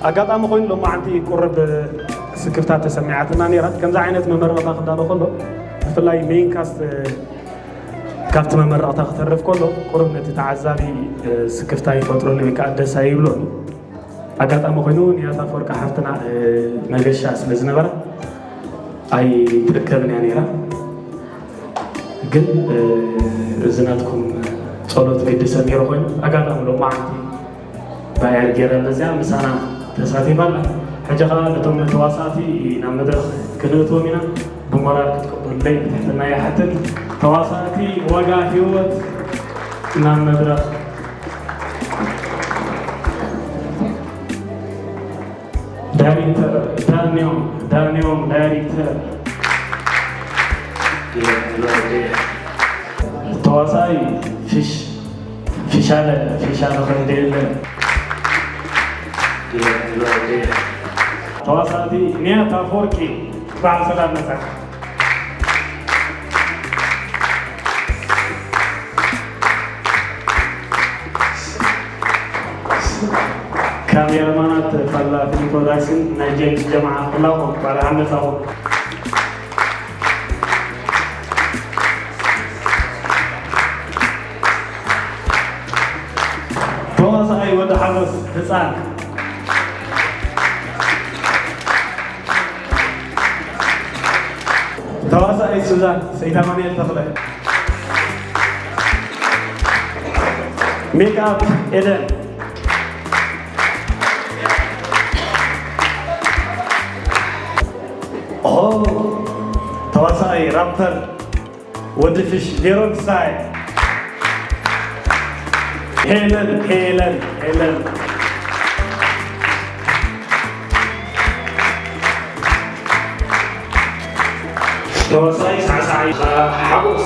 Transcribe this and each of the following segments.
ኣጋጣሚ ኮይኑ ሎማዓንቲ ቁርብ ስክፍታ ተሰሚዓትና ነይራ። ከምዚ ዓይነት መመረቕታ ክዳሎ ከሎ ብፍላይ ሜይን ካስት ካብቲ መመረቕታ ክተርፍ ከሎ ቁርብ ነቲ ተዓዛቢ ስክፍታ ይፈጥረሉ ወይ ከዓ ደስ ኣይብሎን። ኣጋጣሚ ኮይኑ ንያት ኣፈወርቂ ሓፍትና መገሻ ስለ ዝነበራ ኣይትርከብን እያ ነይራ። ግን እዚ ናትኩም ጸሎት ግዲ ሰሚሩ ኮይኑ ኣጋጣሚ ሎማዓንቲ ባየር ጌራ ነዚኣ ምሳና ተሳቲፋ ኣላ። ሕጂ ኸዓ ነቶም ተዋሳእቲ ናብ መድረኽ ክንእትዎም ኢና። ብሞራል ክትቅበሉለይ ብትሕትና ይሓትት። ተዋሳእቲ ዋጋ ህይወት ናብ መድረኽ። ዳይሬክተር ዳንዮም ዳንዮም ዳይሬክተር ተዋሳኢ ፊሽ ፊሻለ ፊሻለ ኸይደ የለን። ተዋሳእቲ ኒያት ኣፈወርቂ በዓል ሰላም መጻ። ካሜራማናት ፋላ ፊልም ፕሮዳክሽን ናይ ጀምስ ጀማዓ ኩላኹም ባለ ሓመሳኹም። ተዋሳኣይ ወዲ ሓጎስ ህፃን። ተዋሳኣይ ሱዛን ሰይድ ኣማኑኤል ተኽለ። ሜክኣፕ ኤደን። ኦ፣ ተዋሳኣይ ራፐር ወዲ ፍሽ ሜሮን ክሳይ። ሄለን ሄለን ሄለን። ተዋሳኣይ ሳዕሳዓይ ሓጎስ።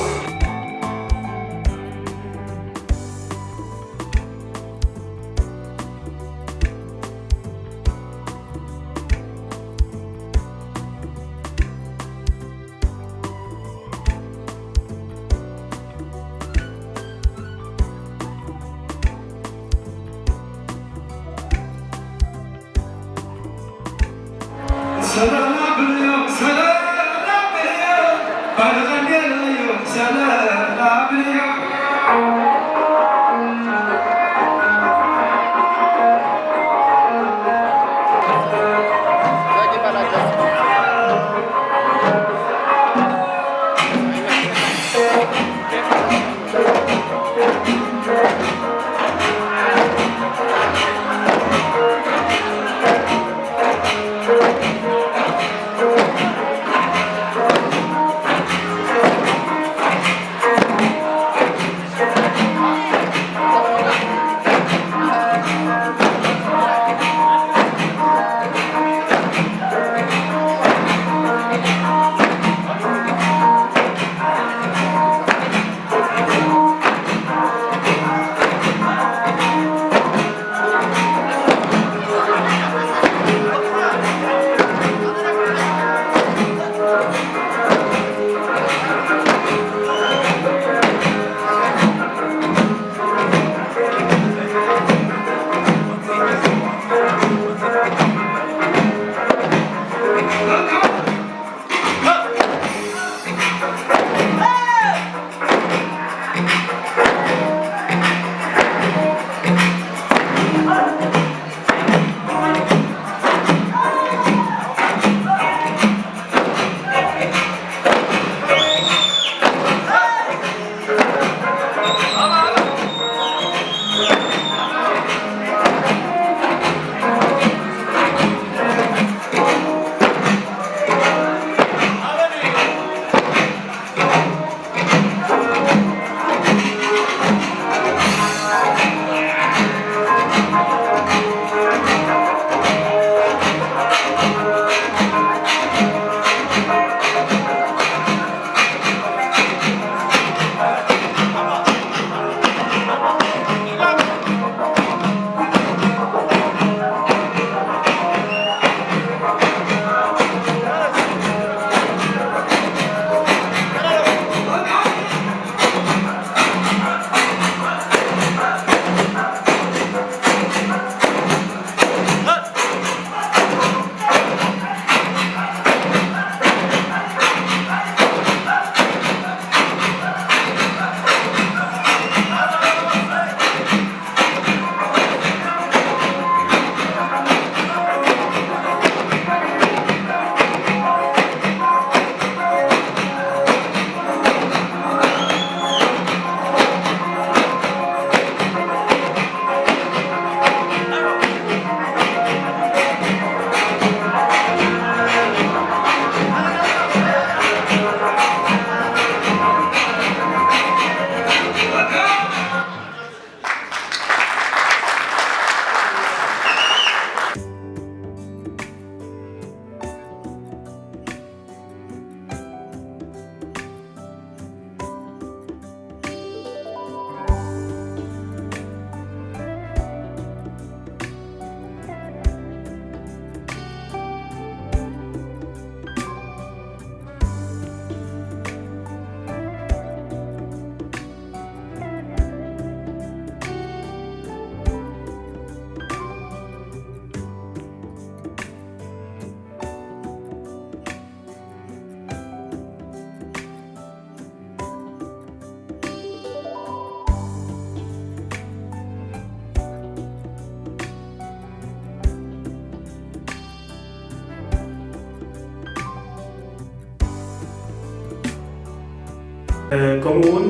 ከምኡ እውን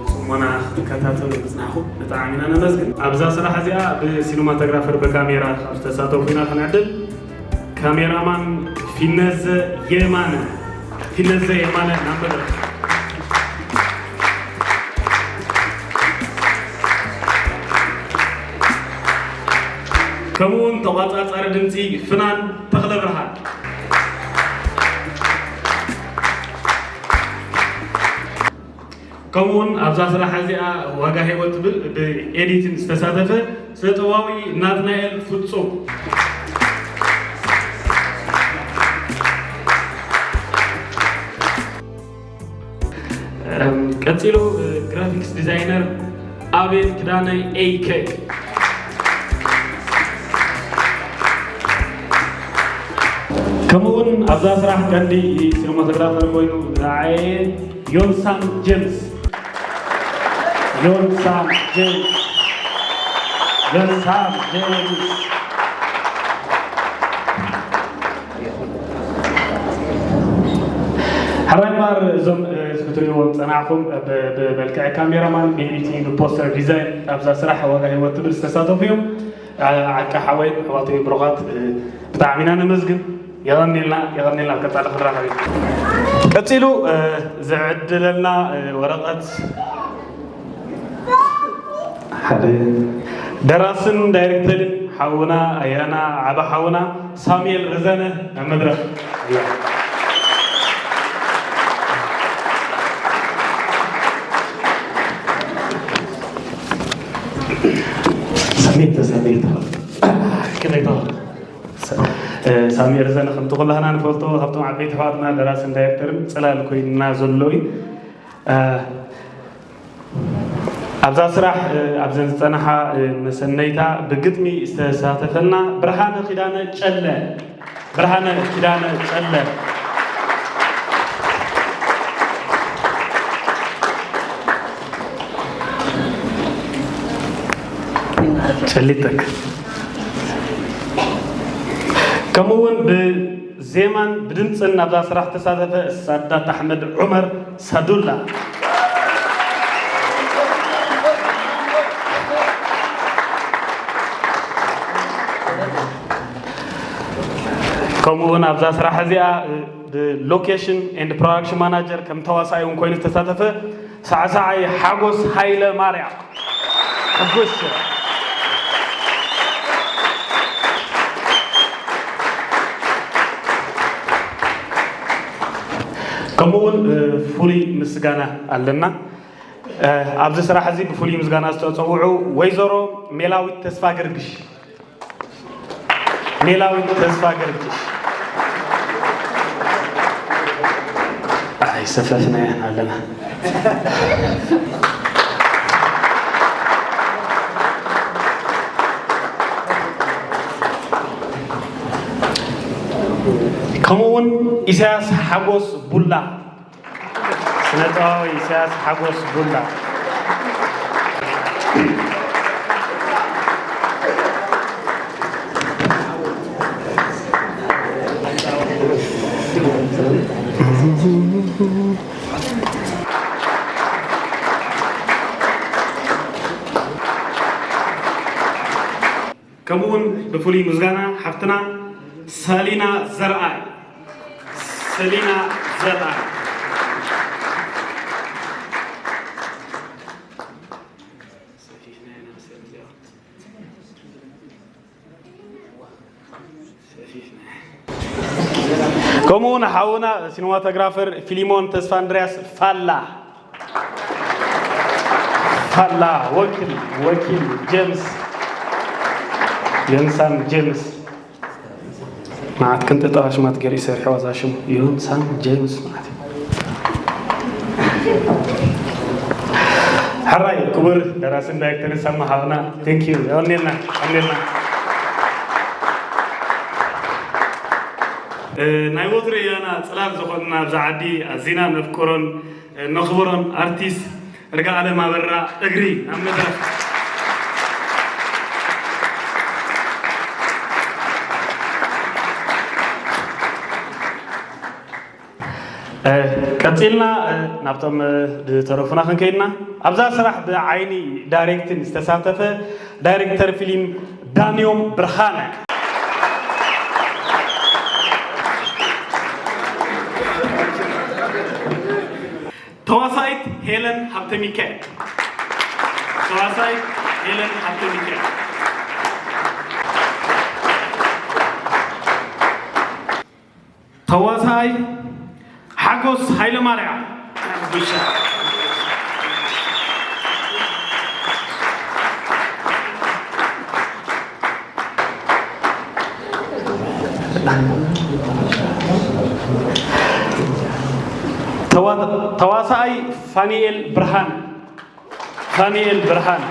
ብፅሞና ክትከታተሉ ምፅናሕኩም ብጣዕሚ ኢና ነመስግን። ኣብዛ ስራሕ እዚኣ ብሲኒማቶግራፈር ብካሜራ ካብ ዝተሳተፉ ኢና ክንዕድል። ካሜራማን ፊነዘ የማነ፣ ፊነዘ የማነ ናብ መድረኽ። ከምኡ እውን ተቋፃፃሪ ድምፂ ፍናን ተኽለ ብርሃን። ከምኡ እውን ኣብዛ ስራሕ እዚኣ ዋጋ ህይወት ትብል ብኤዲቲንግ ዝተሳተፈ ስነ ጥበባዊ ናትናኤል ፍጹም። ቀፂሉ ግራፊክስ ዲዛይነር ኣቤል ክዳነ ኤይከ። ከምኡ እውን ኣብዛ ስራሕ ቀንዲ ሲኒማቶግራፈር ኮይኑ ዝረኣየ ዮንሳም ጀምስ። ዮንሳም ጀምስ። ዮንሳም ጀምስ። ሕራይ እምበር እዞም ክትሪእዎም ዝፀናሕኩም ብመልክዕ ካሜራማን፣ ብኤዲቲንግ፣ ብፖስተር ዲዛይን ኣብዛ ስራሕ ዋጋ ህይወት ትብል ዝተሳተፉ እዮም። ዓቃ ሓወይን ኣሕዋተይ ብሩኻት ብጣዕሚ ኢና ነመስግን። የቐንየልና፣ የቐንየልና። ኣብ ቀፃሊ ክንራኸብ ኢና። ቀፂሉ ዝዕድለልና ወረቐት ሓደ ደራስን ዳይሬክተርን ሓውና ኣያና ዓቢ ሓውና ሳሙኤል ረዘነ ናብ መድረኽ። ሳሙኤል ተሳሚር ተኸል። ከመይ ተኸል? ሳሙኤል ረዘነ ከምቲ ኩላህና ንፈልጦ ካብቶም ዓበይቲ ኣሕዋትና ደራስን ዳይሬክተርን ፅላል ኮይንና ዘሎ እዩ። ኣብዛ ስራሕ ኣብዘን ዝፀናሓ መሰነይታ ብግጥሚ ዝተሳተፈልና ብርሃነ ኪዳነ ጨለ። ብርሃነ ኪዳነ ጨለ። ጨሊጠክ። ከምኡ እውን ብዜማን ብድምፅን ናብዛ ስራሕ ተሳተፈ ሳዳት ኣሕመድ ዑመር ሳዱላ። ከምኡ እውን ኣብዛ ስራሕ እዚኣ ብሎኬሽን ኤንድ ፕሮዳክሽን ማናጀር ከም ተዋሳኣይ እውን ኮይኑ ዝተሳተፈ ሳዕሳዓይ ሓጎስ ሃይለ ማርያም። ሓጎስ። ከምኡ እውን ፍሉይ ምስጋና ኣለና። ኣብዚ ስራሕ እዚ ብፍሉይ ምስጋና ዝተፀውዑ ወይዘሮ ሜላዊት ተስፋ ገርግሽ። ሜላዊት ተስፋ ገርግሽ። ኣይሰፈፍናያን ኣለና። ከምኡ እውን ኢሳያስ ሓጎስ ቡላ። ስነ ጥበባዊ ኢሳያስ ሓጎስ ቡላ። ከምኡ እውን ብፍሉይ ምስጋና ሓፍትና ሰሊና ዘርኣይ። ሰሊና ዘርኣይ። ከምኡ እውን ሓውና ሲኒማቶግራፈር ፊሊሞን ተስፋ እንድርያስ ፋላ። ፋላ ወኪል፣ ወኪል ጀምስ፣ ዮንሳም ጀምስ። መዓት ክንጥጣ ሽማት ገይሩ ይሰርሕዋ እዛ ሽሙ ዮንሳም ጀምስ ማለት እዩ። ሕራይ ክቡር ደራስን ዳይሬክተርን ሳማ ሓውና፣ ቴንክ ዩ። የቐንየልና፣ የቐንየልና። እ፣ ናይ ወትሩ እያና ጽላል ዝኾንና ኣብዚ ዓዲ ኣዚና ነፍቅሮን ነኽብሮን ኣርቲስት እርጋኣለም ኣበራ እግሪ ናብ መድረኽ። እ፣ ቀጺልና፣ እ፣ ናብቶም፣ እ፣ ዝተረፉና ክንከይድና፣ ኣብዛ ስራሕ ብዓይኒ ዳይሬክትን ዝተሳተፈ ዳይሬክተር ፊልም ዳንዮም ብርሃነ። ተዋሳኢት ሄለን ሃብተ ሚካኤል። ተዋሳኢት ሄለን ሃብተ ሚካኤል። ተዋሳኣይ ሓጎስ ሃይለማርያም። ተዋ-፣ ተዋሳኣይ ፋኒኤል ብርሃን። ፋኒኤል ብርሃን።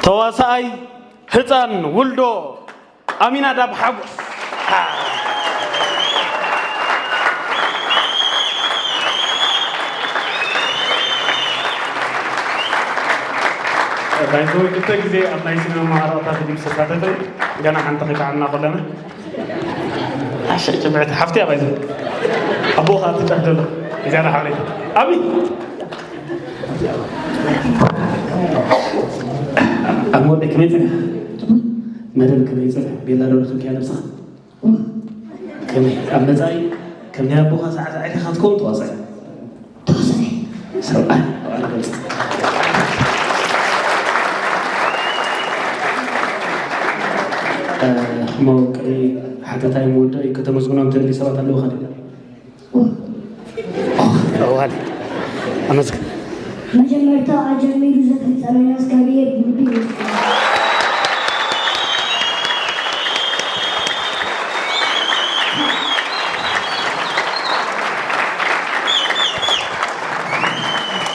ተዋሳኣይ ህፃን ውልዶ ኣሚናዳብ ሓጎስ። ባይዘወይ ክልተ ግዜ ኣብ ናይ ሲነማ መመረቕታ ፊልም ዝተሳተፈ፣ ገና ሓንቲ ከይከዓና ከለና። ኣሸ ጭብዕቲ ሓፍቲ እያ ባይዘወይ። ኣቦ ከዓ ትጨፍ ዘሎ። እዚኣ ሓበሬታ። ኣቢ። ኣብ ወደ ከመይ ጽንሕ? መደብ ከመይ ጽንሕ? ቤላ ዶ ትንኪያ ነብስኻ? ከመይ ኣብ መጻኢ ከም ናይ ኣቦኻ ሳዕሳዒ ኢኻ ክትከውን ተዋሳኢ። ተዋሳኢ። ሰብኣይ። እ፣ እሞ ቅድሚ ሓተታይ ምውዳእ ከተመስግኖም ትደልዩ ሰባት ኣለውኻ ድዩ? ዋል። ኣመስግን። መጀመርታ ኣጀሚሩ ዘፈጸመና እግዚኣብሔር ብልቢ ይመስገን።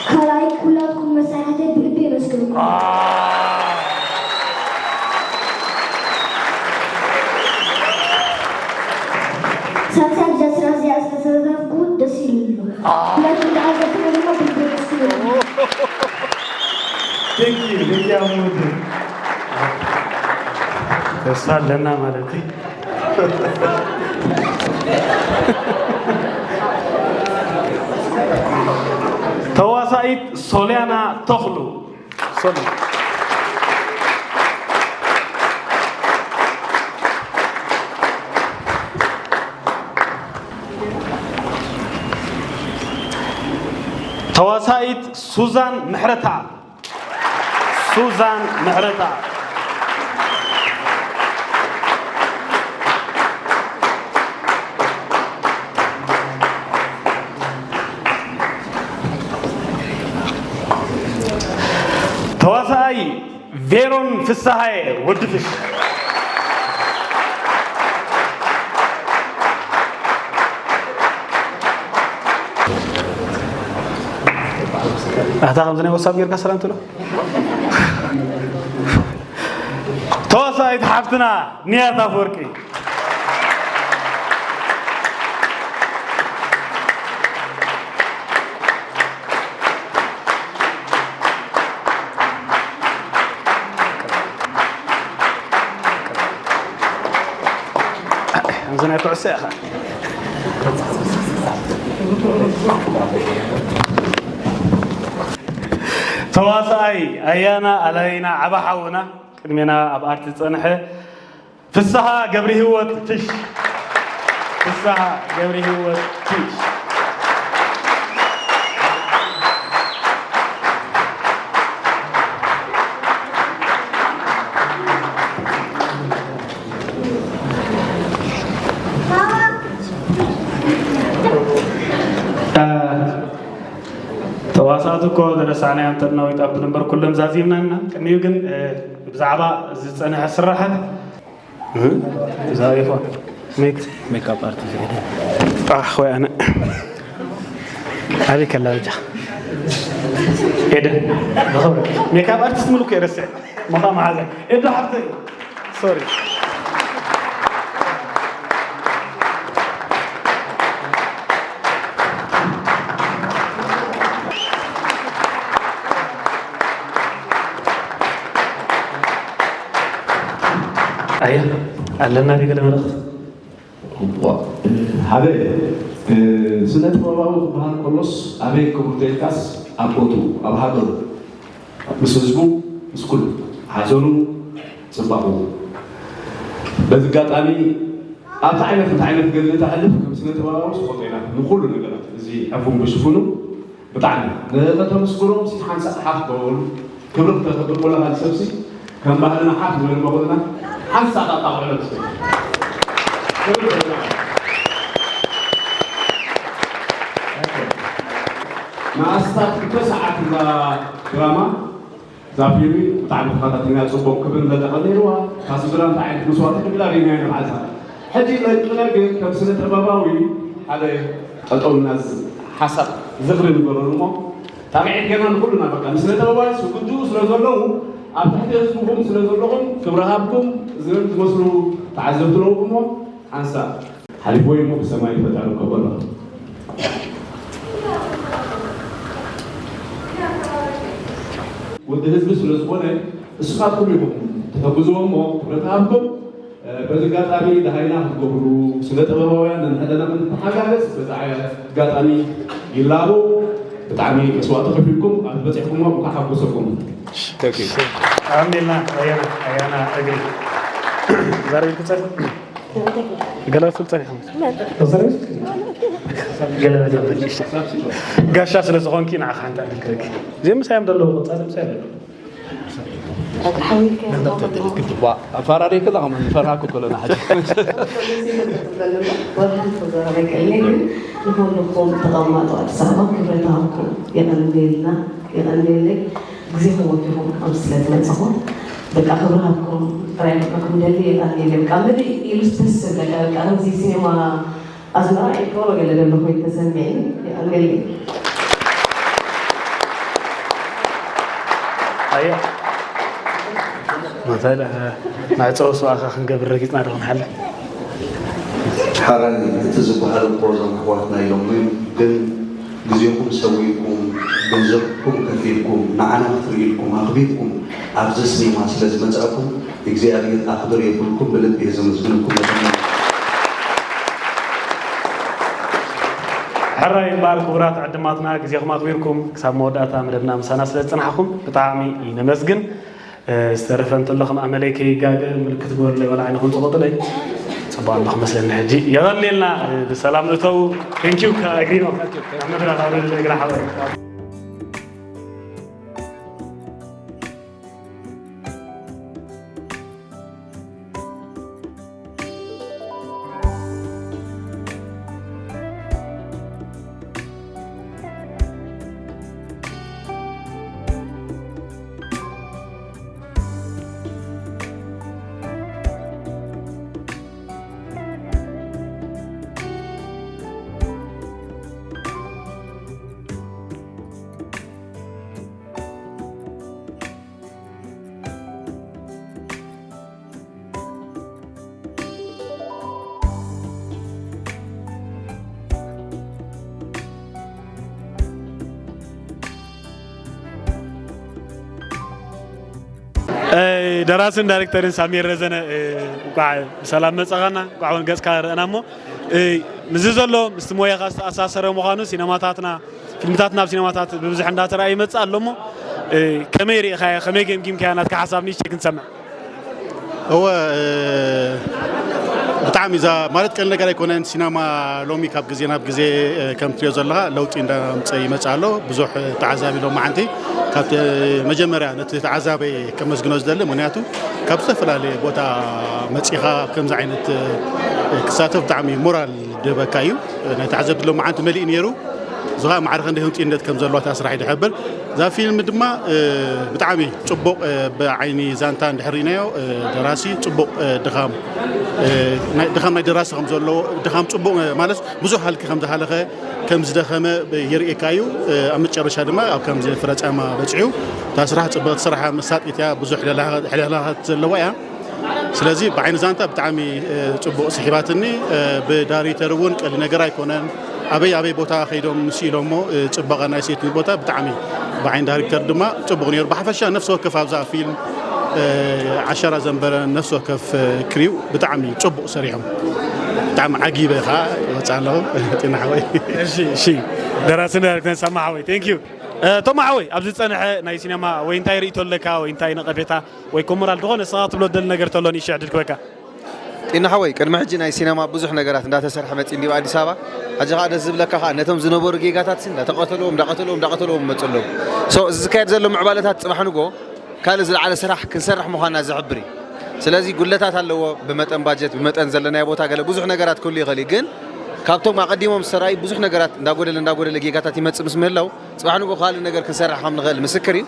ካልኣይ ኩላትኩም መሳርሕተይ ብልቢ የመስግንኩም። ሳልሳይ ብዛ ስራሕ እዚኣ ስለተሳተፍኩ ደስ ኢሉኒ ኣሎ። ኩላትኩም ደኣ ዘፍረ ድማ ብልቢ የመስግንኩም። Thank you, thank you ኣሙድ። ተስፋ ኣለና ማለት እዩ። ተዋሳኢት ሶልያና ተኽሉ። ሶሊ። ተዋሳኢት ሱዛን ምሕረተኣብ። ሱዛን ምሕረተኣብ። ተዋሳኣይ ቬሮን ፍስሃየ ወዲ ፍሽ። ኣታ ከምዚ ናይ ወሳብ ጌርካ ሰላም ትብሎ? ተዋሳኢት ሓፍትና ንያት ኣፈወርቂ። እዚ ናይ ኩዕሶ ኢኻ። ተዋሳኣይ ኣያና ኣላይና ዓባ ሓውና፣ ቅድሜና ኣብ ኣርቲ ዝጸንሐ ፍስሃ ገብረ ህይወት ፍሽ። ፍስሃ ገብረ ህይወት ፍሽ። እ፣ ተዋሳእቲ እኮ ዝረሳዕናዮም ተድናዊት ኣብል እምበር ኩሎም ዛዚምና ኢና። ቅድሚኡ ግን፣ እ፣ ብዛዕባ ዝጸንሐ ስራሓት፣ እ፣ ብዛዕባ ይኾን ሜክ-፣ ሜካፕ ኣርቲስት ኤደን። ኣሕ፣ ወይ ኣነ። ኣበይ ከላ በጃ? ኤደን፣ ብኽብሪ። ሜካፕ ኣርቲስት ምሉእ እኮ የረስዕ። ምዃን መሓዛ። ኤዶ ሓፍተይ። ሶሪ። ኣያ፣ ኣለና ድዩ ገለ መልእኽቲ? እዋ፣ ሓደ፣ ስነ ጥበባዊ ክበሃል ከሎስ ኣበይ ክቡር ተልካስ ኣብ ቦቱ ኣብ ሃገሩ ምስ ህዝቡ ምስ ኩሉ ሓዘኑ ጽባቑ። በዚ ኣጋጣሚ ኣብቲ ዓይነት እንታይ ዓይነት ገድሊ ተሕልፍ ከም ስነ ጥበባዊ ስቆጦ ኢና ንኩሉ ነገራት እዚ ዕፉን ብሽፉኑ ብጣዕሚ ንኸተመስግኖም ሲ ሓንሳእ ሓፍ በሉ። ክብሪ ክተኽብር ኮለኻ ሰብሲ ከም ባህልና ሓፍ ዝበል መኹልና ሓንሳእ ጣጣ ውዕለት ንኣስታት ክልተ ሰዓት እዛ ድራማ እዛ ፊልሚ ብጣዕሚ ተኸታቲልና ጽቡቕ ክብል ዘለቐ ነይርዋ ካብ ስድራ እንታይ ዓይነት መስዋዕቲ ክብል ኣርእና ኢና መዓልታ ሕጂ ለቅነ ግን ከም ስነ ጥበባዊ ሓደ ጠጠውና ሓሳብ ዝኽሪ ንገረሉ እሞ ታብዒት ገና ንኩሉና በቃ ንስነ ጥበባዊ ስግድኡ ስለ ዘለዉ ኣብ ትሕቲ ህዝብኹም ስለ ዘለኹም ክብሪ ሃብኩም ዝብል ዝመስሉ ተዓዘብቲ ኣለውኩሞ ሓንሳእ ሓሊፍዎ እሞ ብሰማይ ፈጣሪ ከበሎ ወዲ ህዝቢ ስለ ዝኾነ ንስኻትኩም ኢኹም ትሕግዝዎ እሞ ክብረት ሃብኩም በዚ ኣጋጣሚ ደሃይና ክትገብሩ ስነ ጥበባውያን ነንሕደና ምንተሓጋገዝ በዚ ኣጋጣሚ ይላበው ብጣዕሚ መስዋእቲ ከፊልኩም ኣብዚ በፂሕኩሞ እንኳዕ ሓጎሰኩም ኣሜና ኣያና ኣያና እግሪ ዛረብ ክፀል ገለ ክትብል ፀኒሕኩም ገለ ጋሻ ስለ ዝኾንኪ ንዓኻ ሓንቲ ዕድል ክህበኪ እዚኦም ምሳዮም ዘለዉ ቀፃሊ ምሳይ ኣለዉ ኣፈራሪክላ ከመ ንፈርሃኩ ከለና ሕጂ ወርሓን ተዘረበ ቀለይ ግን ንኩልኩም ተቐማጦ ኣዲስ ኣበባ ክብረት ሃብኩም የቐንየልና የቐንየለይ ግዜኹም ወፊኹም ኣብዚ ስለ ዝመፀኹም በቃ ክብሪ ሃብኩም ጥራይ ክብለኩም ደሊ የቐንየለይ በቃ ምልእ ኢሉ ደስ ዝብለካ በቃ ከምዚ ሲኔማ ኣስመራ ኢኮኖ ገለ ዘሎ ኮይኑ ተሰሚዕኒ ይቐንየለይ። ኣየ መታለ መዕፀዊ ስዋእካ ክንገብር ረጊፅና ዶ ክንሓልፍ ሓራይ እቲ ዝበሃል እኮ እዞም ኣሕዋትና ኢሎም ግን ግዜኹም ሰዊእኩም ገንዘብኩም ከፊልኩም ንዓና ክትርኢ ኢልኩም ኣኽቢርኩም ኣብዚ ስኒማ ስለ ዝመጻእኩም እግዚኣብሔር ኣኽብር የብልኩም ብልቢ እየ ዘመስግነኩም መጀመርያ ሕራይ እምበኣር ክቡራት ዕድማትና ግዜኹም ኣኽቢርኩም ክሳብ መወዳእታ መደብና ምሳና ስለ ዝጸናሕኹም ብጣዕሚ ነመስግን። ዝተረፈ እንተሎ ከም ኣመለይ ከይጋገ ምልክት ግበሩለይ ዋላ ዓይንኹም ጽቐጡለይ። ጽቡቕ ኣሎ ክመስለኒ ሕጂ። የቐንየልና ብሰላም እተው። Thank you ኣግሪኖ። ኣብ መድረኽ ኣውርድለይ ግራ ሓወይ። ደራስን ዳይሬክተርን ሳሚር ረዘነ እንኳዕ ብሰላም መፀኻና እንኳዕ እውን ገፅካ ረእና እሞ ምስዚ ዘሎ ምስቲ ሞያኻ ዝተኣሳሰረ ምዃኑ ሲነማታትና ፊልምታት ናብ ሲነማታት ብብዝሒ እንዳተረኣየ ይመፅእ ኣሎ እሞ ከመይ ርኢኻዮ ከመይ ገምጊምካዮ ናትካ ሓሳብ ንእሽተይ ክንሰምዕ እወ ብጣዕሚ እዛ ማለት ቀል ነገር ኣይኮነን ሲናማ ሎሚ ካብ ግዜ ናብ ግዜ ከም ትሪኦ ዘለኻ ለውጢ እንዳምፀ ይመፅእ ኣሎ ብዙሕ ተዓዛቢ ሎማዓንቲ ካብ መጀመርያ ነቲ ተዓዛቢ ከመስግኖ ዝደሊ ምክንያቱ ካብ ዝተፈላለየ ቦታ መፂኻ ኣብ ከምዚ ዓይነት ክሳተፍ ብጣዕሚ ሞራል ድህበካ እዩ ናይ ተዓዘብቲ ሎማዓንቲ መሊእ ነይሩ እዚ ከዓ ማዕረ ክንደይ ህንፅይነት ከም ዘለዋ እታ ስራሕ እዩ ዝሕብር እዛ ፊልም ድማ ብጣዕሚ ፅቡቕ ብዓይኒ ዛንታ እንድሕር ርኢናዮ ደራሲ ፅቡቕ ድኻም ድኻም ናይ ደራሲ ከም ዘለዎ ድኻም ፅቡቕ ማለት ብዙሕ ሃልኪ ከም ዝሃለኸ ከም ዝደኸመ የርእየካ እዩ ኣብ መጨረሻ ድማ ኣብ ከምዚ ፍረፃማ በፂሑ እታ ስራሕ ፅብቕቲ ስራሕ መሳጢት እያ ብዙሕ ሕልላኻት ዘለዋ እያ ስለዚ ብዓይኒ ዛንታ ብጣዕሚ ፅቡቕ ስሒባትኒ ብዳሪተር እውን ቀሊ ነገር ኣይኮነን ኣበይ ኣበይ ቦታ ከይዶም ስኢሎሞ ፅባቐ ናይ ሴቲንግ ቦታ ብጣዕሚ ብዓይኒ ዳይሬክተር ድማ ፅቡቕ ነይሩ ብሓፈሻ ነፍሲ ወከፍ ኣብዛ ፊልም ዓሸራ ዘንበረ ነፍሲ ወከፍ ክሪው ብጣዕሚ ፅቡቕ ሰሪሖም ብጣዕሚ ዓጊበ ኸዓ ይወፅእ ኣለኹ። ጤና ሓወይ። እሺ፣ እሺ። ደራስን ዳይሬክተርን ሳማ ሓወይ፣ ቴንክ ዩ። እ፣ ቶማ ሓወይ፣ ኣብዚ ዝፀንሐ ናይ ሲነማ ወይ እንታይ ርእይቶ ኣለካ ወይ እንታይ ነቐፌታ ወይ ኮሞራል ዝኾነ ንስኻ ክትብሎ ትደሊ ነገር ተሎ ንእሽተይ ዕድል ክበካ። ጢና ሓወይ፣ ቅድሚ ሕጂ ናይ ሲነማ ብዙሕ ነገራት እንዳተሰርሐ መፂ እንዲባ ኣዲስ ኣበባ። ሕጂ ከዓ ደስ ዝብለካ ከዓ ነቶም ዝነበሩ ጌጋታት ሲ እንዳተቐተልዎም እንዳቐተልዎም እንዳቐተልዎም መፁ ኣለዉ። ሶ፣ እዚ ዝካየድ ዘሎ ምዕባለታት ፅባሕ ንጎ ካልእ ዝለዓለ ስራሕ ክንሰርሕ ምዃንና ዝሕብር እዩ። ስለዚ ጉድለታት ኣለዎ፣ ብመጠን ባጀት፣ ብመጠን ዘለናዮ ቦታ ገለ ብዙሕ ነገራት ክህሉ ይኽእል እዩ። ግን ካብቶም ኣቐዲሞም ዝሰራዩ ብዙሕ ነገራት እንዳጎደለ እንዳጎደለ ጌጋታት ይመፅእ ምስ ምህላው ፅባሕ ንጎ ካልእ ነገር ክንሰርሕ ከም ንኽእል ምስክር እዩ።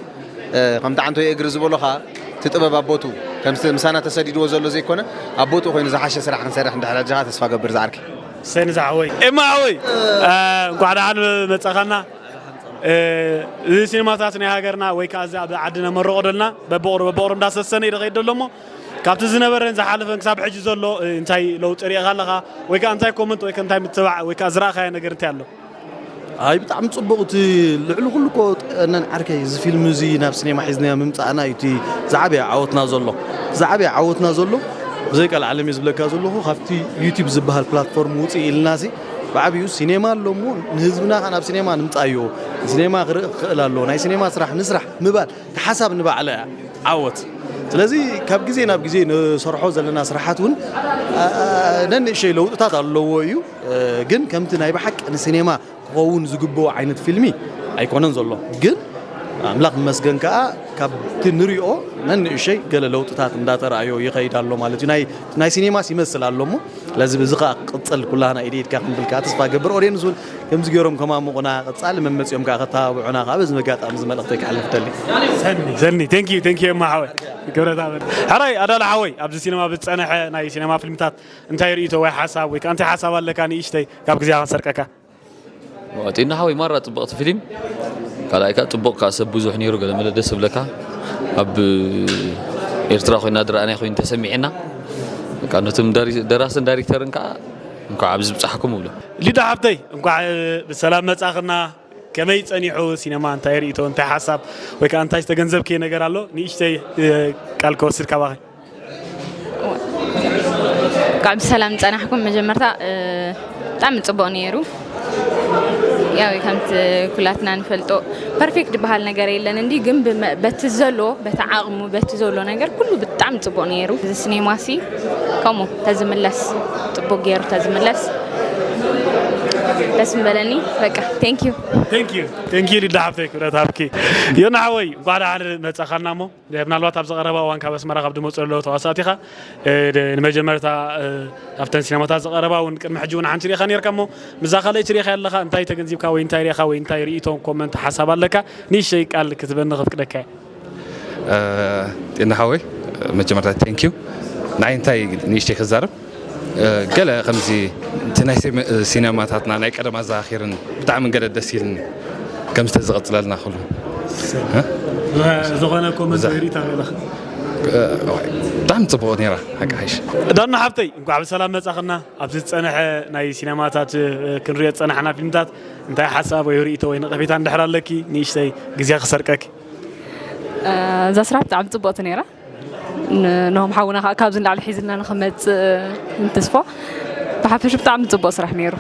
እ፣ ከምቲ ዓንቶይ እግሪ ዝበሎ ኸዓ እቲ ጥበብ ኣቦቱ ከምቲ ምሳና ተሰዲድዎ ዘሎ ዘይኮነ ኣቦቱ ኮይኑ ዝሓሸ ስራሕ ክንሰርሕ እንድሕር ኣጃኻ ተስፋ ገብር ዝዓርከይ። ሰኒ ዝሓወይ። ኤማ ሓወይ፣ እ፣ እንኳዕ ደሓን መጻኻና። እ፣ እዚ ሲኒማታት ናይ ሃገርና ወይ ከኣ እዚ ኣብ ዓድና መረቖ ደልና በብቑሩ በብቑሩ እንዳሰሰነ እዩ ዝኸይድ ዘሎ እሞ ካብቲ ዝነበረን ዝሓለፈን ክሳብ ሕጂ ዘሎ፣ እ፣ እንታይ ለውጢ ርኢኻ ኣለኻ? ወይ ከኣ እንታይ ኮመንት ወይ ከኣ እንታይ ምትባዕ ወይ ከኣ ዝረኣኻዮ ነገር እንታይ ኣሎ? ኣይ ብጣዕሚ ጽቡቕ። እቲ ልዕሊ ኩሉ እኮ ጠነን ዓርከይ እዚ ፊልም እዚ ናብ ሲኔማ ሒዝናዮ ምምጻእና እዩ እቲ ዝዓበየ ዓወትና ዘሎ። ዝዓበየ ዓወትና ዘሎ ብዘይ ቀልዓለም እየ ዝብለካ ዘለኹ፣ ካብቲ ዩቲብ ዝበሃል ፕላትፎርም ውፅእ ኢልና ሲ ብዓብዩ ሲኔማ ኣሎ እሞ ንህዝብና ከ ናብ ሲኔማ ንምጻዮ፣ ሲኔማ ክርኢ ክኽእል ኣሎ፣ ናይ ሲኔማ ስራሕ ንስራሕ ምባል እቲ ሓሳብ ንባዕላ እያ ዓወት። ስለዚ ካብ ግዜ ናብ ግዜ ንሰርሖ ዘለና ስራሓት እውን፣ አ፣ አ፣ ነንእሸይ ለውጥታት ኣለዎ እዩ። እ፣ ግን ከምቲ ናይ ብሓቂ ንሲኔማ ክኸውን ዝግብኦ ዓይነት ፊልሚ ኣይኮነን ዘሎ። ግን ኣምላኽ ይመስገን ከኣ ካብቲ ንሪኦ ነንእሸይ ገለ ለውጥታት እንዳተረኣዮ ይኸይድ ኣሎ ማለት እዩ። ናይ፣ ናይ ሲኔማስ ይመስል ኣሎ እሞ ስለዚ እዚ ከኣ ክቕጽል ኩላህና ኢድ ኢድካ ክንብል ከኣ ተስፋ ገብር። ኦድየንስ እውን ከምዚ ገይሮም ከማሙቑና ቀጻሊ መመጺኦም ከኣ ከተባብዑና ከኣ በዚ መጋጣሚ እዚ መልእኽተይ ከሕልፍ ደሊ። ሰኒ፣ ሰኒ፣ ቴንክ ዩ፣ ቴንክ ዩ፣ ኤማ ሓወይ። ክብረት ኣበል። ሕራይ፣ ኣዳለ ሓወይ፣ ኣብዚ ሲነማ ብዝጸንሐ ናይ ሲነማ ፊልምታት እንታይ ርእይቶ ወይ ሓሳብ ወይ ከኣ እንታይ ሓሳብ ኣለካ ንእሽተይ ካብ ግዜኻ ክንሰርቀካ? ዋ፣ ጢና ሓወይ፣ ማራ ጽብቕቲ ፊልም። ካልኣይ ከኣ ጽቡቕ ከኣ ሰብ ብዙሕ ነይሩ፣ ገለ መለ ደስ ዝብለካ። ኣብ ኤርትራ ኮይና ዝረኣናዮ ኮይኑ ተሰሚዕና። በቃ ነቶም ዳሪ-፣ ደራስን ዳይሬክተርን ከኣ እንኳዕ ኣብዚ ብጻሕኩም እብሎ። ሊዳ ሓብተይ፣ እንኳዕ ብሰላም መጻኽና። ከመይ ጸኒሑ ሲነማ? እንታይ ርእይቶ፣ እንታይ ሓሳብ ወይ ከኣ እንታይ ዝተገንዘብክዮ ነገር ኣሎ? ንእሽተይ፣ እ፣ ቃል ክወስድ ካባኺ። እንኳዕ ብሰላም ጸናሕኩም። መጀመርታ፣ እ፣ ብጣዕሚ ጽቡቕ ነይሩ። ያው ከምቲ ኩላትና ንፈልጦ ፐርፌክት ዝበሃል ነገር የለን እንዲ፣ ግን ብመ-፣ በቲ ዘሎ፣ በቲ ዓቕሙ፣ በቲ ዘሎ ነገር ኩሉ ብጣዕሚ ጽቡቕ ነይሩ። እዚ ሲኔማሲ ከምኡ ተዝምለስ፣ ጽቡቕ ገይሩ ተዝምለስ ደስ ምበለኒ። በቃ፣ ቴንክ ዩ። ቴንክ ዩ፣ ቴንክ ዩ ሊዳ ሓብተይ፣ ክብረት ሃብኪ። ዮና ሓወይ፣ እንኳዕ ደሓን መጻኻልና እሞ፣ ምናልባት ኣብዚ ቀረባ እዋን ካብ ኣስመራ ካብ ዝመጹ ዘለዉ ተዋሳእቲ ኢኻ። እ፣ ድ-፣ ንመጀመርታ፣ እ፣ ኣብተን ሲነማታት ዝቐረባ እውን ቅድሚ ሕጂ እውን ሓንቲ ርኢኻ ነርካ እሞ፣ ምስዛ ካልኣይቲ ርኢኻ ኣለኻ፣ እንታይ ተገንዚብካ ወይ እንታይ ርኢኻ ወይ እንታይ ርእይቶን ኮመንት ሓሳብ ኣለካ? ንእሽተይ ቃል ክትበኒ ከፍቅደካ እየ። እ፣ ጤና ሓወይ፣ መጀመርታ ቴንክ ዩ። ንዓይ እንታይ ንእሽተይ ክዛረብ፣ እ፣ ገለ ከምዚ እቲ ናይ ሲመ-፣ ሲነማታትና ናይ ቀደም ኣዘኻኺርን ብጣዕሚ ገለ ደስ ኢልኒ። ከምዚ ተዝቕጽለልና ኩሉ። እ? ዝኾነ ኮመንት እዛ ወይ ሪኢቶ ኣለካ? እ፣ ብጣዕሚ ጽቡቕ ነይራ፣ ሓቂ ሓይሽ። ዳና ሓብተይ፣ እንኳዕ ብሰላም መጻኽና። ኣብዚ ዝጸንሐ ናይ ሲነማታት፣ እ፣ ክንሪኦ ዝጸናሕና ፊልምታት እንታይ ሓሳብ ወይ ሪኢቶ ወይ ነቐፌታ እንድሕር ኣለኪ፣ ንእሽተይ ግዜ ክሰርቀኪ። እ፣ እዛ ስራሕ ብጣዕሚ ጽብቕቲ ነይራ። ን-፣ ነሆም ሓውና ከዓ ካብዚ ንላዕሊ ሒዝልና ንኽመጽእ ንትስፎ። ብሓፈሹ ብጣዕሚ ጽቡቕ ስራሕ ነይሩ።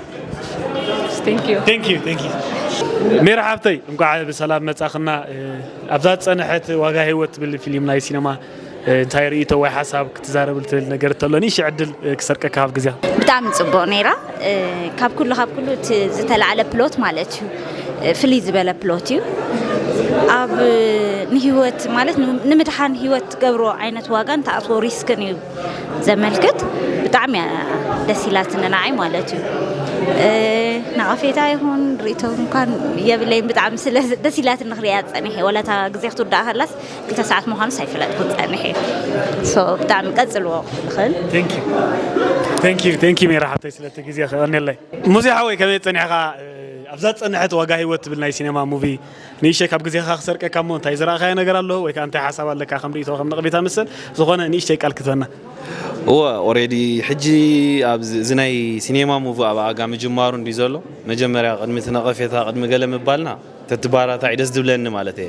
Thank you። ቴንክ ዩ፣ ቴንክ ዩ። ሜሪ ሓብተይ፣ እንኳዕ ብሰላም መጻኽና። እ፣ ኣብዛ ዝጸንሐት ዋጋ ህይወት ትብል ፊልም ናይ ሲነማ፣ እ፣ እንታይ ርእይቶ ወይ ሓሳብ ክትዛረብል ትብል ነገር እንተሎ፣ ንእሽተይ ዕድል፣ እ፣ ክሰርቀካ ካብ ግዜኻ። ብጣዕሚ ጽቡቕ ነይራ። እ፣ ካብ ኩሉ፣ ካብ ኩሉ እቲ ዝተላዕለ ፕሎት ማለት እዩ። እ፣ ፍልይ ዝበለ ፕሎት እዩ። ኣብ፣ እ፣ ንህይወት ማለት ን-፣ ንምድሓን ህይወት ትገብሮ ዓይነት ዋጋን ትኣትዎ ሪስክን እዩ ዘመልክት። ብጣዕሚ እያ ደስ ኢላትኒ ንዓይ ማለት እዩ። እ፣ ነቐፌታ ይኹን ርእይቶ እንኳን የብለይን። ብጣዕሚ ስለ ደስ ኢላትኒ ክርእያ ጸኒሐ። ወላ እታ ግዜ ክትውዳእ ከላስ ክልተ ሰዓት ምዃኑስ ኣይፈለጥኩን ጸኒሐ። ሶ ብጣዕሚ ቀጽልዎ ክብል እኽእል። ቴንክ ዩ። ቴንክ ዩ፣ ቴንክ ዩ ሜራ ሓብተይ ስለቲ ግዜ ክቐንየለይ። ሙሴ ሓወይ ከመይ ጸኒሕኻ? እ፣ ኣብዛ ዝጸንሐት ዋጋ ህይወት ትብል ናይ ሲነማ ሙቪ ንእሽተይ ካብ ግዜኻ ክሰርቀካ እሞ እንታይ ዝረኣኻዮ ነገር ኣሎ? ወይ ከኣ እንታይ ሓሳብ ኣለካ ከም ርእይቶ ከም ነቐፌታ መሰል ዝኾነ ንእሽተይ ቃል ክትበና? እወ፣ ኦሬዲ ሕጂ ኣብዚ፣ እዚ ናይ ሲኔማ ሙቪ ኣብ ኣጋ ምጅማሩ እንድዩ ዘሎ። መጀመርያ ቅድሚ እቲ ነቐፌታ፣ ቅድሚ ገለ ምባልና፣ ተትባራታይ ደስ ዝብለኒ ማለት እየ።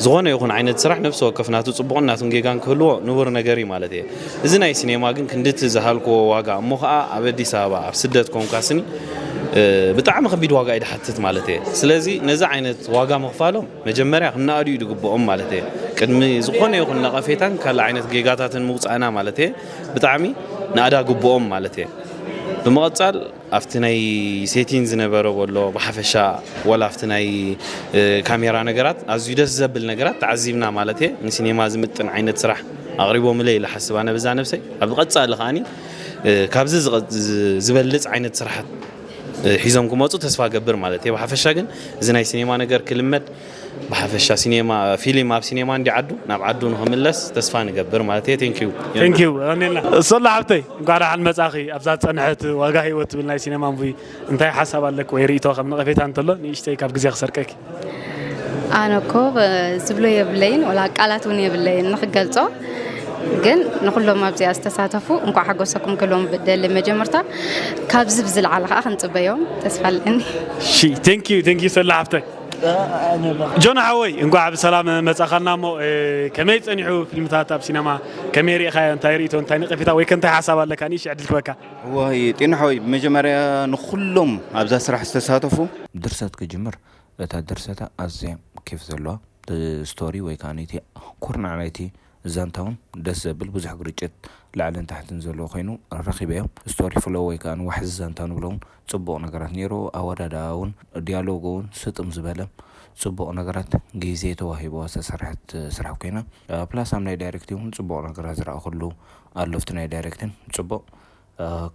ዝኾነ ይኹን ዓይነት ስራሕ ነፍሲ ወከፍ ናቱ ጽቡቕን ናቱን ጌጋን ክህልዎ ንቡር ነገር እዩ ማለት እየ። እዚ ናይ ሲኔማ ግን ክንድቲ ዝሃልክዎ ዋጋ እሞ ኸኣ ኣብ ኣዲስ ኣበባ ኣብ ስደት ኮንካ ስኒ ብጣዕሚ ከቢድ ዋጋ እዩ ድሓትት ማለት እየ። ስለዚ ነዚ ዓይነት ዋጋ ምኽፋሎም መጀመርያ ክነኣዱ እዩ ድግብኦም ማለት እየ። ቅድሚ ዝኾነ ይኹን ነቐፌታን ካልእ ዓይነት ጌጋታትን ምውፃእና ማለት እየ ብጣዕሚ ናእዳ ግብኦም ማለት እየ። ብምቕፃል ኣብቲ ናይ ሴቲን ዝነበረ ወሎ ብሓፈሻ ወላ ኣብቲ ናይ ካሜራ ነገራት ኣዝዩ ደስ ዘብል ነገራት ተዓዚብና ማለት እየ። ንሲኔማ ዝምጥን ዓይነት ስራሕ ኣቕሪቦምለ ኢለ ሓስብ ኣነ በዛ ነብሰይ። ኣብ ቀፃሊ ከዓኒ ካብዚ ዝበልፅ ዓይነት ስራሓት ሒዞም ክመፁ ተስፋ ገብር ማለት እየ። ብሓፈሻ ግን እዚ ናይ ሲኔማ ነገር ክልመድ ብሓፈሻ ሲኔማ ፊልም ኣብ ሲኔማ እንዲ ዓዱ ናብ ዓዱ ንኽምለስ ተስፋ ንገብር ማለት እየ። ቴንኪዩ። ቴንኪዩ ቀኒልና። ሶላ ሓብተይ እንኳዕ ደሓን መጻኺ። ኣብዛ ዝጸንሐት ዋጋ ህይወት ትብል ናይ ሲኔማ ሙቪ እንታይ ሓሳብ ኣለክ ወይ ርእይቶ ከም ነቐፌታ እንተሎ ንእሽተይ ካብ ግዜ ክሰርቀኪ። ኣነ እኮ ዝብሎ የብለይን ወላ ቃላት እውን የብለይን ንክገልጾ፣ ግን ንኩሎም ኣብዚኣ ዝተሳተፉ እንኳዕ ሓጎሰኩም ክብሎም ብደሊ። መጀመርታ ካብዚ ብዝለዓለ ከዓ ክንፅበዮም ተስፋ ኣለኒ። ሺ ቴንኪዩ ቴንኪዩ ሶላ ሓብተይ። ጆን ሓወይ እንኳዕ ብሰላም መጻኻልና። እሞ ከመይ ጸኒሑ ፊልምታት ኣብ ሲነማ ከመይ ርኢኻዮ? እንታይ ርእይቶ እንታይ ነቐፌታ ወይ ከ እንታይ ሓሳብ ኣለካ? ንእሽተይ ዕድል ክበካ። ዋይ ጤና ሓወይ ብመጀመርያ ንኹሎም ኣብዛ ስራሕ ዝተሳተፉ ድርሰት ክጅምር እታ ድርሰታ ኣዝያ ኬፍ ዘለዋ ስቶሪ ወይ ከዓ ነቲ ኩርናዕ ናይቲ ዛንታ እውን ደስ ዘብል ብዙሕ ግርጭት ላዕልን ታሕትን ዘለዎ ኮይኑ ረኺበዮ። ስቶሪ ፍሎ ወይ ከዓ ዋሕዚ ዛንታ ንብሎ እውን ፅቡቕ ነገራት ነይሩ። ኣወዳድኣ እውን ዲያሎግ እውን ስጥም ዝበለ ፅቡቕ ነገራት ግዜ ተዋሂብዋ ዝተሰርሐት ስራሕ ኮይና ፕላስ ኣብ ናይ ዳይሬክቲንግ እውን ፅቡቕ ነገራት ዝረኣኹሉ ኣሎ ኣብቲ ናይ ዳይሬክቲንግ ፅቡቕ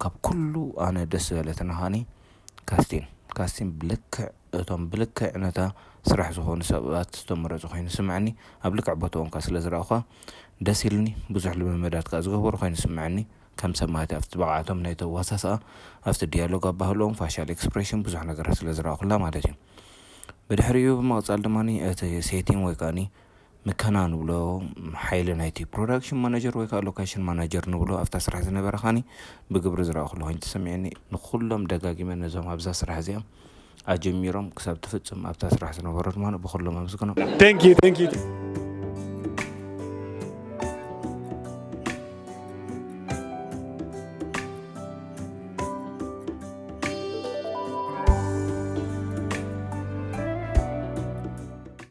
ካብ ኩሉ ኣነ ደስ ዝበለትና ከዓኒ ካስቲን ካስቲን ብልክዕ እቶም ብልክዕ ነታ ስራሕ ዝኾኑ ሰባት ዝተመረፁ ኮይኑ ስምዐኒ ኣብ ልክዕ ቦታኦም ከ ስለ ዝረኣኹዋ ደስ ኢልኒ ብዙሕ ልምምዳት ከ ዝገበሩ ኮይኑ ስምዐኒ ከም ሰብ ማለት ኣብቲ ብቕዓቶም ናይ ተዋሳስኣ ኣብቲ ዲያሎግ ኣባህልኦም ፋሻል ኤክስፕሬሽን ብዙሕ ነገራት ስለ ዝረኣኹላ ማለት እዩ ብድሕሪኡ ብምቕፃል ድማ እቲ ሴቲንግ ወይ ከዓኒ ምከና ንብሎ ሓይሊ ናይቲ ፕሮዳክሽን ማናጀር ወይ ከዓ ሎኬሽን ማናጀር ንብሎ ኣብታ ስራሕ ዝነበረ ካኒ ብግብሪ ዝረኣኹሉ ኮይኑ ተሰሚዕኒ ንኩሎም ደጋጊመ ነዞም ኣብዛ ስራሕ እዚኣ ኣጀሚሮም ክሳብ ትፍፅም ኣብታ ስራሕ ዝነበሩ ድማ ብኩሎም ኣመስግኖም Thank you thank you